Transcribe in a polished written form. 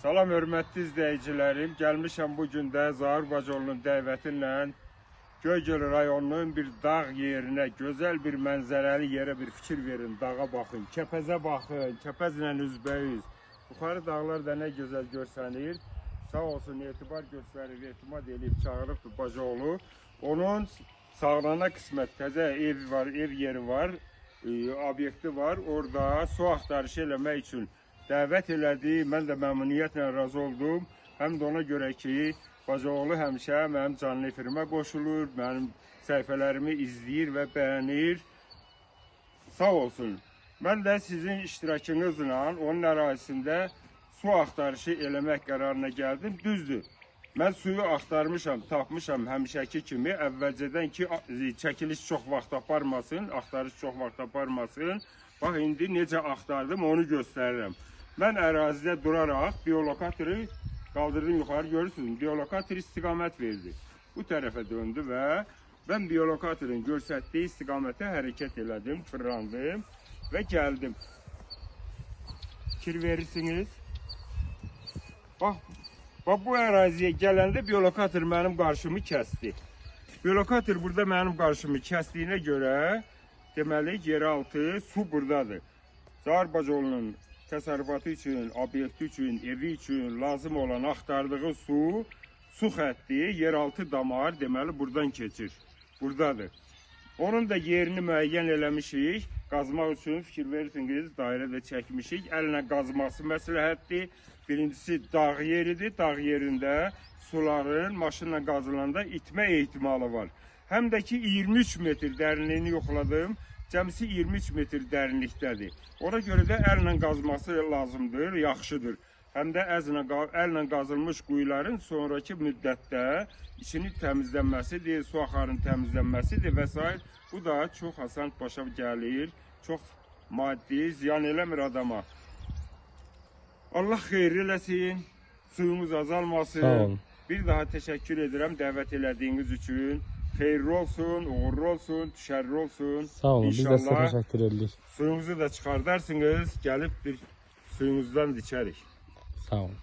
Salam hörmətli izləyicilərim. Gəlmişəm bu gün də Zaur Bacıoğlunun dəvəti ilə Göygöl rayonunun bir dağ yerinə, gözəl bir mənzərəli yerə bir fikir verin, dağa baxın, Kəpəzə baxın, Kəpəzlə üzbəyüz. Yuxarı dağlar da nə gözəl görsənir. Sağ olsun, etibar göstərir, etimad eləyib çağırıbdır Bacıoğlu. Onun sağlana qismət təzə ev var, ev yeri var, obyekti var. Orada su axtarışı eləmək üçün dəvət elədi. Mən də məmnuniyyətlə razı oldum. Həm də ona görə ki, Bacıoğlu həmişə mənim canlı efirimə qoşulur, mənim səhifələrimi izləyir və bəyənir. Sağ olsun. Mən də sizin iştirakınızla onun ərazisində su axtarışı eləmək qərarına gəldim. Düzdür. Mən suyu axtarmışam, tapmışam həmişəki kimi. Əvvəlcədən ki, çəkiliş çox vaxt aparmasın, axtarış çox vaxt aparmasın. Bax, indi necə axtardım, onu göstərirəm. Mən ərazidə duraraq biolokatoru qaldırdım yuxarı, görürsünüz, biolokator istiqamət verdi. Bu tərəfə döndü və mən biolokatorun göstərdiyi istiqamətə hərəkət elədim, fırlandım və gəldim. Fikir verirsiniz. Bax, bax bu əraziyə gələndə biolokator mənim qarşımı kəsdi. Biolokator burada mənim qarşımı kəsdiyinə görə, deməli, yeraltı su buradadır. Zaur Bacıoğlunun təsərrüfatı üçün, obyekti üçün, evi üçün lazım olan axtardığı su, su xətti, yeraltı damar, deməli, buradan keçir. Buradadır. Onun da yerini müəyyən eləmişik. Qazmaq üçün fikir verirsiniz, dairə də çəkmişik. Əllə qazması məsləhətdir. Birincisi dağ yeridir. Dağ yerində suların maşınla qazılanda itmə ehtimalı var. Həm də ki 23 metr dərinliyini yoxladım. Cəmisi 23 metr dərinlikdədir. Ona görə də əllə qazması lazımdır, yaxşıdır. Həm də əllə qazılmış quyuların sonraki müddətdə içinin təmizlənməsidir, su axarının təmizlənməsidir və s. Bu da çox asan başa gəlir, çox maddi, ziyan eləmir adama. Allah xeyir eləsin, suyumuz azalmasın. Sağ olun. Bir daha təşəkkür edirəm dəvət elədiyiniz üçün. Xeyirli olsun, uğurlu olsun, düşərli olsun. Sağ olun. Biz də sizə İnşallah təşəkkür edirik. suyumuzu da çıxardarsınız, gəlib bir suyumuzdan da içərik. Sağ olun.